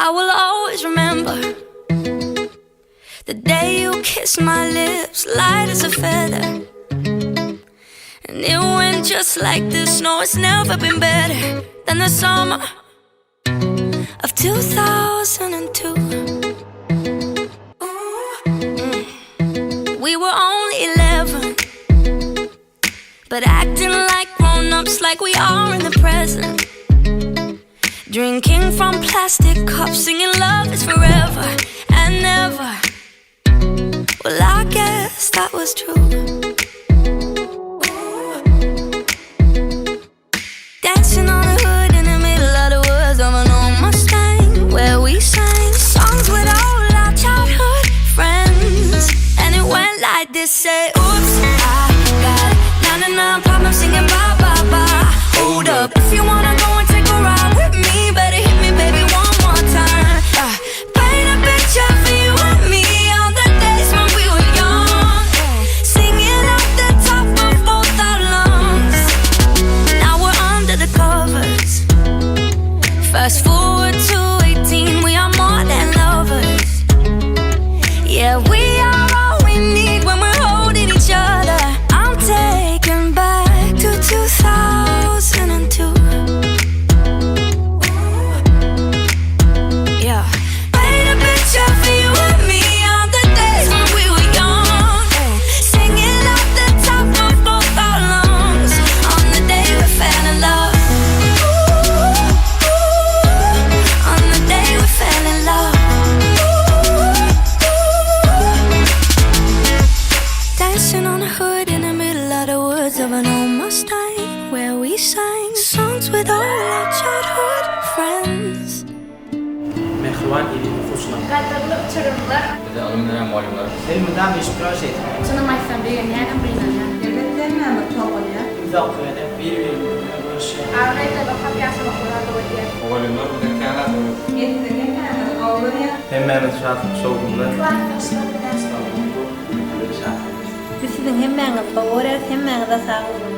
I will always remember the day you kissed my lips, light as a feather. And it went just like this. No, it's never been better than the summer of 2002. Mm. We were only 11, but acting like grown ups, like we are in the present. Drinking from plastic cups, singing love is forever and never. Well, I guess that was true. Dancing on the hood in the middle of the woods of an old Mustang, where we sang songs with all our childhood friends. And it went like this: say, Oops, I got 99 problems singing bye bye bye. Hold up, if you wanna go and take a ride with me, better hit me, baby, one more time. Uh, paint a picture for you and me on the days when we were young, singing at the top of both our lungs. Now we're under the covers. Fast forward to 18, we are more than lovers. Yeah, we are all we need when we're holding each other. I'm taken back to 2002. Yeah. Paint a picture for you and me on the days when we were young. Singing at the top of both our lungs. On the day we fell in love. Ooh, on the day we fell in love. Dancing on the hood in the middle of the woods of an old Mustang, where we sang songs with all our childhood friends. Mähriban eziz okuwçylar! Gadyrly uçurymlar! Bize ylym beren mugallymlar. Elmydama iştirak et. Çynym aýtsam begenýänem gynanýan. Elbetde hemmämiz tolgunýas. Uzakly gezek bir-birimiz bilen görüşýäs. Abraýda bakap ýaşamaklygy arzuw edýän. Mugallymlar bize kän zat öwretdi. Men siziň hemmäňizi gowy görýän. Hemmämiz şatlyk şowhunly. Klasdaşlar bilen. Şatlyk. Biz siziň hemmäňizi gowy görýäris, hemmäňize sag boluň!